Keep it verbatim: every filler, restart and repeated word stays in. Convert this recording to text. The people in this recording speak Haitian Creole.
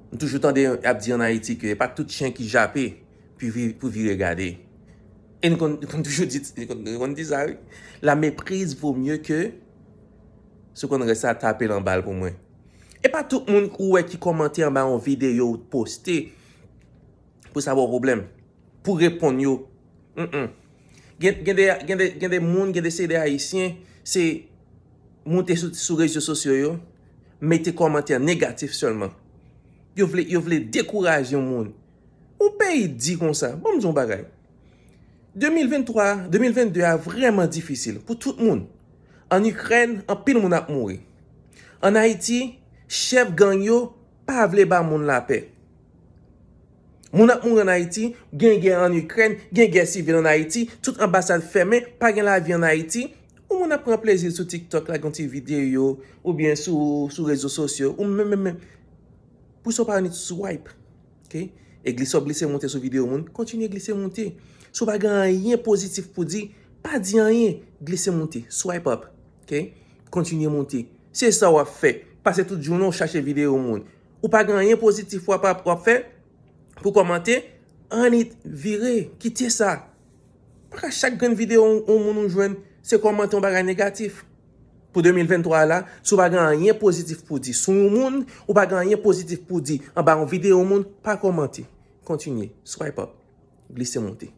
M toujou tande ap di an Ayiti ke e pa tout chen ki jape pou vi- pou vire gade. E n konn, konn toujou di, konn, konn di sa, wi. La méprise vaut mieux que si w konn rès sa, tape l anba l pou mwen. E pa tout moun ou wè ki kòmante anba yon videyo ou poste pou sa ba w pwoblèm, pou reponn yo. Mm-mm. Gen, gen de, gen de, gen de moun, gen de seri de Ayisyen, se moute sou, sou rezo sosyo yo, mete kòmantè negatif sèlman. Yo vle, yo vle dekouraje yon moun. Yon peyi di konsa, ban m di yon bagay. De mil venntwa, de mil vennde a vrèman difisil pou tout moun. An Ikrèn, anpil moun ap mouri. An Ayiti, chèf gang yo pa vle ba moun lapè. Moun ap mouri an Ayiti, gen gè an Ikrèn, gen gè sivil an Ayiti, tout anbasad fèmen, pa gen lavi an Ayiti. Yon moun ap pran plezi sou TikTok, lage yon ti videyo, oubyen sou, sou rezo sosyo, ou menm, menm, menm. Pou sa w pa annik swipe, ok? E glise w ap glise monte sou videyo moun, kontinye glise monte. Si w pa gen anyen pozitif pou di, pa di anyen, glise monte, swipe up, ok? Kontinye monte. Se sa w ap fè. Pase tout jounen w chache videyo moun. Ou pa gen anyen pozitif w ap, w ap fè pou kòmante, annik vire, kite sa. Pa ka chak grenn videyo yon, yon moun ou jwenn, se kòmante yon bagay negatif. Pou de mil venntwa a la, si w pa gen anyen pozitif pou di sou yon moun, ou pa gen anyen pozitif pou di anba yon videyo moun, pa kòmante. Kontinye, swipe up, glise monte.